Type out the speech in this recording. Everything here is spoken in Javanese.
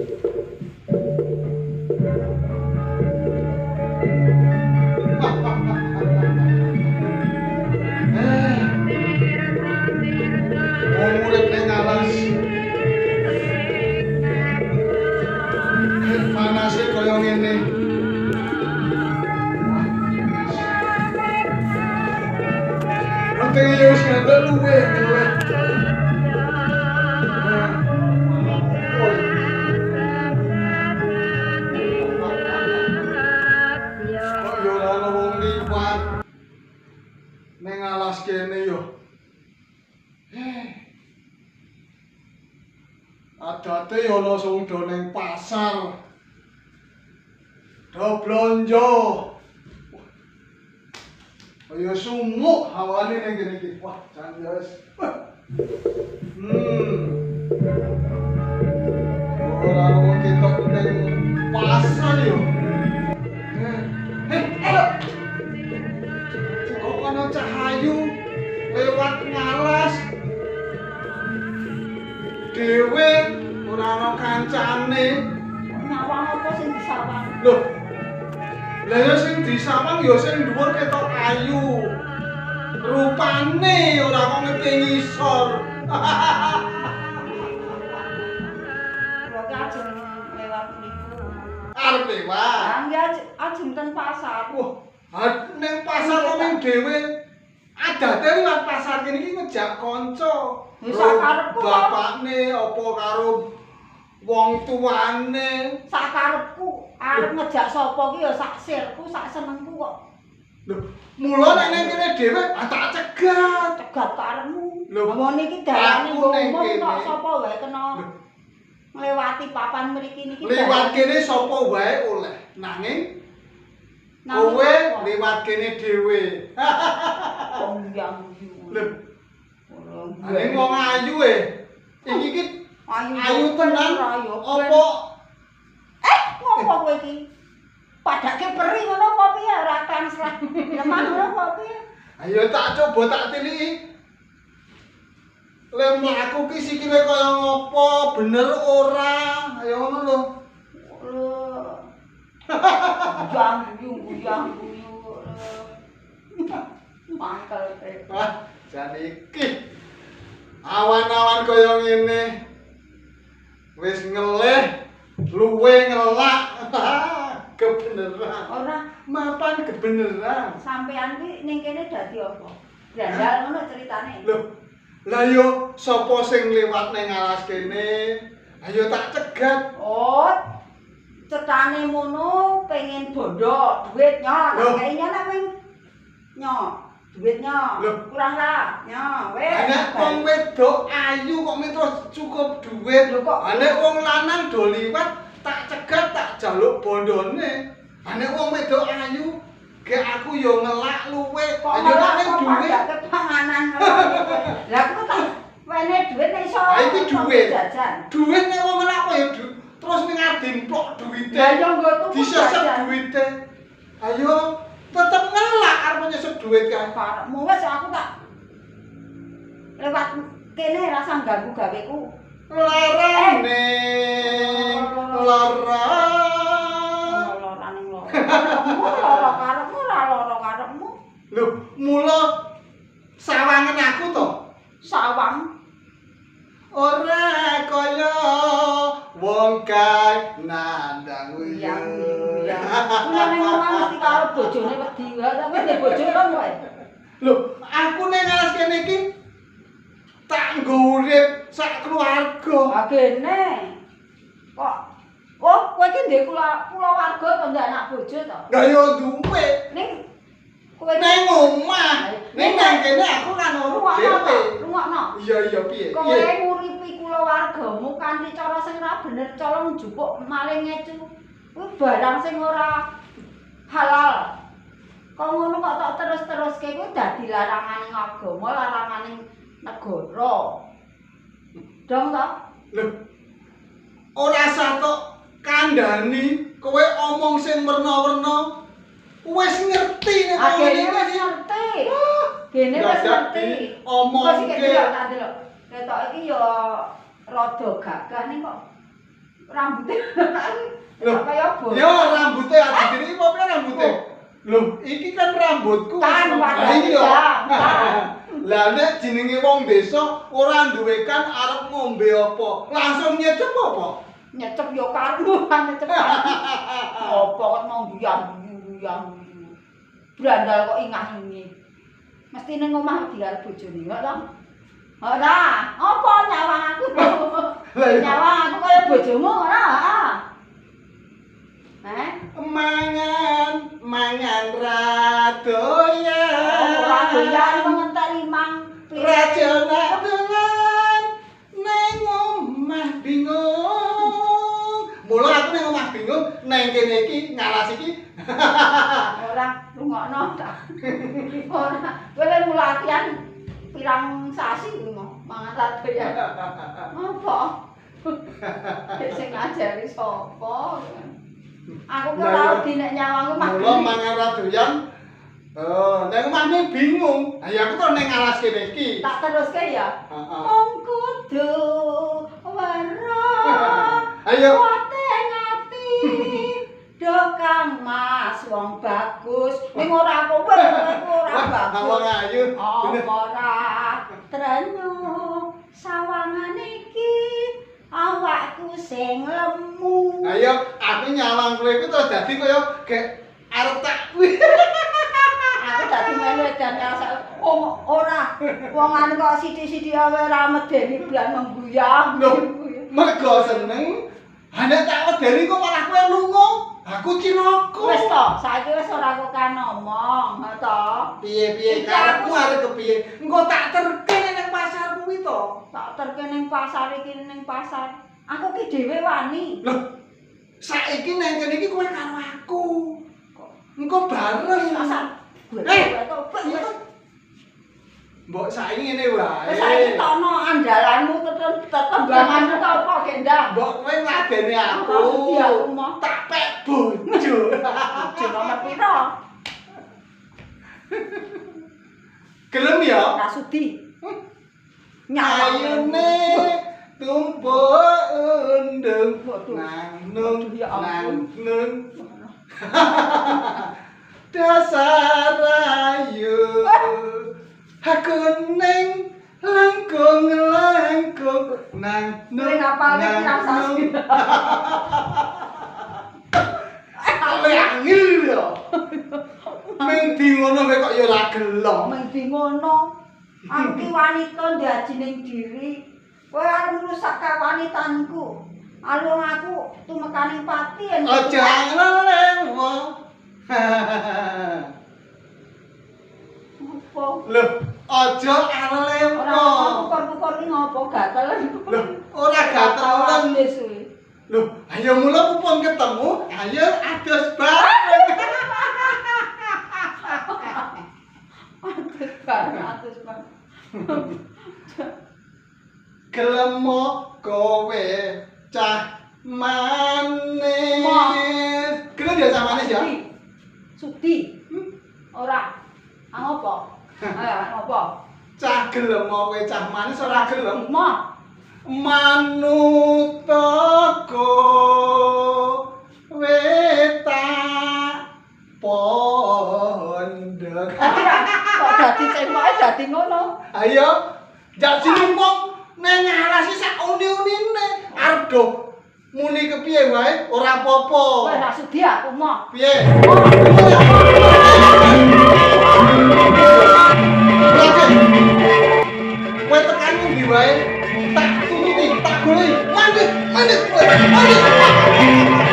Wong urip ning alas. Panase kaya ngene. Penting ya wis ngantuk luwe luwe. Kok yo ora ana wong liwat ning alas kene yo. Adate yo langsung do ning pasar. Do blonjo. Kaya sumuk hawane ning kene iki. Wah, jan ya wis. Ora ono ketok ning pasar yo. Kok ana cahayu lewat ngalas. Dhewe ora ana kancane. Nyawang apa sing disawang? Loh. Lah ya sing disawang ya sing dhuwur ketok ayu. Rupane ora kok ngerti ngisor. Kula ki ajeng lewat mriku. Arep lewat. Lah nggih ajeng ten pasar. Wah, ning pasar kok ming dhewe. Adate liwat pasar kene iki ngejak kanca. Ya sakarepku. Bapakne apa karo wong tuane. Sakarepku arep ngejak sapa ki ya sak sirku, sak senengku kok. Lho, mula nek ning kene dhewe tak cegat. Cegat karepmu. Lho, wong niki dalane aku ning umum kok kene. Sapa wae kena nglewati papan mriki niki. Liwat kene sapa wae oleh. Nanging kowe liwat kene dhewe. Wong yang Lho, ning wong ayu e. Iki ki ayu tenan apa? Ngopo kowe iki? Padake peri ngono apa piye ora tansah lemah ngono apa piye? Ayo tak coba tak tiliki. Le mlaku ki sikile kaya ngopo, bener ora? Ayo ngono lho. Lho. Guyang guyu. Mangkel e. Wah, jan iki. Awan-awan kaya ngene. Wis ngelih, luwe ngelak. Kebeneran. Ora mapan kebeneran. Sampean kuwi ning kene dadi apa? Brandal ngono ceritane. Lho. Lah yo sapa sing liwat ning alas kene? Ayo tak cegat. Oh. Cetane ngono pengen bondo duit nyo, tak kei nek wing nyo, duit nyo. Kurang ra? Nyo, wis. Nek wong wedok ayu kok terus cukup duit. Lho kok nek wong lanang do liwat tak cegat tak jaluk bondone. Nek wong wedok ayu ge aku yo ngelak luwe. Ayo nek duit kepanganan. Lah aku tak wene duit nek iso. Ha iki duit. Duit nek wong ngelak kok ya terus ning adimplok duwite. Lah yo nggo tuku disesep duwite. Ayo tetep ngelak arep nyesep duit kae. Karepmu wis aku tak lewat kene rasa ganggu gaweku. Larane lara. Larane lara. Lara karepmu ora lara karepmu. Lho, mula sawangen aku to. Sawang ora kaya wong kang nandang uyung. Kula ning omah mesti karo bojone wedi. Lah kowe ndek bojo kan kowe. Lho, aku ning alas kene iki tak nggo urip sak keluarga. Ha kene. Kok oh, kowe iki ndek kulawarga to ndek anak bojo to? Lah yo duwe. Ning kowe ning omah. Ning nang kene aku kan ora dhewe. Rungokno. Iya iya piye? Kowe nguripi kulawargamu kanthi cara sing ora bener, colong njupuk maling ngecu. Kuwi barang sing ora halal. Kok ngono kok tok terus-teruske kuwi dadi laranganing agama, laranganing negara. Dong to? Lho. Ora sah tok kandhani kowe omong sing werna-werna. Wis ngerti nek ngene wis ngerti. Gene wis ngerti. Omongke. Tak delok. Ketok iki ya rada gagah ning kok Rambutnya Loh, kaya bos. Yo rambutnya adi diri apa piye rambutnya? Loh, iki kan rambutku. Kan, Lah wadah iya. kan. Lah nek jenenge wong desa ora duwe kan arep ngombe apa? Langsung nyecep apa? Nyecep yo karo nyecep. Apa kok mau guyang-guyang. Brandal kok ingah ini. Mesti ning omah diarep bojone, kok to? Ora, apa nyawang aku? Lah iya. Nyawang aku kaya bojomu ora? Heh? Mangan, mangan ra doyan. Ora doyan mengentek limang piring. Raja nak dolan neng omah bingung. Mula aku neng omah bingung, neng kene iki ngalas iki. Ora rungokno ta. Ora, kowe lek latihan pirang sasi kuwi mau mangan ra doyan. Apa? Sing ngajari sapa? Aku ki ora Lah, iya. wedi nek nyawangku mah. Mula mangan ra doyan. Oh, neng omah bingung. Ha ya aku to neng ngalas kene iki. Tak teruske ya. Heeh. Wong kudu weruh. Ayo. Wate ngati. Do Kang Mas wong bagus. Ning ora kowe kowe ora Wah, bagus. wong ayu. Apa ora trenyo sawangan iki awakku sing lemu. Ayo, aku nyawang kowe iku terus dadi kaya gek arep tak. Aku dadi melu edan ngrasa oh, ora wong anu kok sithik-sithik ae ora medeni blan mengguyang. Loh, mergo seneng. Ha nek tak wedeni kok malah kowe lunga. Aku cilaka. Wis to, saiki wis ora kok kan ngomong, ha to. Piye-piye Iki karepmu aku- arep kepiye? Engko tak terke nang pasar kuwi to. Tak terke ning pasar iki ning pasar. Aku ki dhewe wani. Loh, saiki nang kene iki kowe karo aku. Engko bareng. Pasar. Gue Eh, wis. Mbok saiki ngene wae. Wis saiki tono andalanmu tetembanganmu to apa gendang. Mbok kowe ngladeni aku. Aku sedih aku moh. Tak pek bojo. Bojo nomor piro? Gelem ya? Ora sudi. Nyawang. Ayune tumpuk undung Waduh. nang nung Waduh, ya nang ampun. nung dasar ayu aku neng langkung langkung nang Kowe nung ngapalne nang pirang sasi? nung. Ale angel ya. Meng di ngono kowe kok ya ora gelem. Mendhi ngono. Aku ki wanita ndajining diri. Kowe arep ngrusak kawanitanku. Alung aku tumekaning pati yen. Aja ngelewo. Apa? Loh, aja Ora arlewo. pukor-pukor ki ngopo gatel. Loh, ora gatelen. Wis kuwi. Loh, ayo mula pupun ketemu, ayo adus bareng. Atus bareng, atus bareng. Gelem kowe cah manis. Gelem ya cah manis ya? Sudi. Sudi. Ora. Ngopo? Ayo ngopo? Cah gelem kowe cah manis ora gelem. Moh. Manut kowe tak pondok. Kok dadi cemoke dadi ngono. Ayo, jak sini wong neng ngalasi sak uni-unine arep do muni kepiye wae ora apa-apa. Kowe ora sudi aku moh. Piye? Kowe tekan ngendi wae tak turuti, tak goleki. Mandek, mandek, mandek.